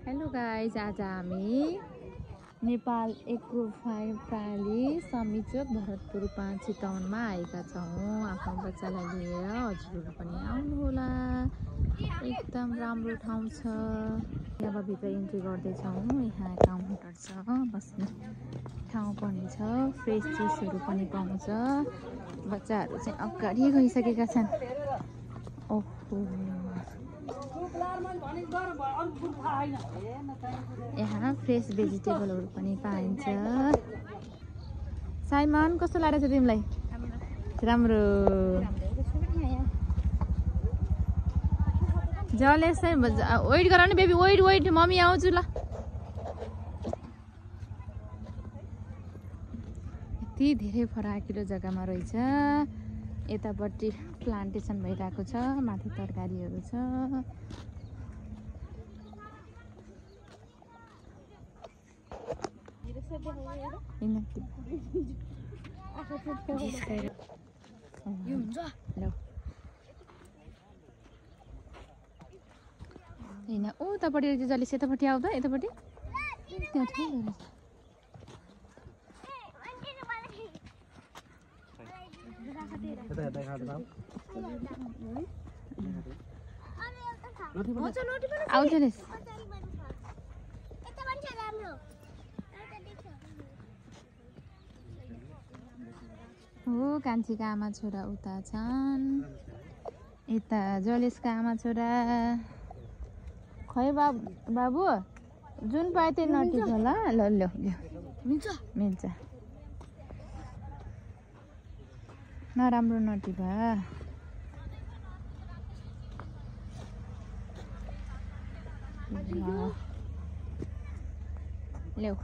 Hello guys, आज हामी Nepal agro प्राली समीचोक Bharatpur 5 चितवनमा आएका छौँ। आफ्नो बच्चालाई लिएर हजुरहरू पनि आउनुहोला। एकदम राम्रो ठाउँ छ। अब भित्र इन्ट्री गर्दैछौँ। यहाँ काउन्टर छ, बस्ने ठाउँ पनि छ, फ्रेस जुसहरू पनि पाउँछ। बच्चाहरू चाहिँ अगाडि गइसकेका छन्। ओहो, यहाँ फ्रेस भेजिटेबलहरू पनि पाइन्छ। साइमन, कस्तो लागेको छ तिमीलाई? राम्रो। जलेस वेट गर नि बेबी, वेट मम्मी आउँछु ल। यति धेरै फराकिलो जग्गामा रहेछ। यतापट्टि प्लान्टेसन भइरहेको छ, माथि तरकारीहरू छ। होइन उतापट्टि रहेछ जलेस, यतापट्टि आउँदा यतापट्टि आउँछ नि। हो, कान्छीका आमा छोरा उता छन्। यता जलेसका आमा छोरा। खै बाबु जुन पाए त्यही नटिप होला। ल मिल्छ नराम्रो नटिप ल्याऊ।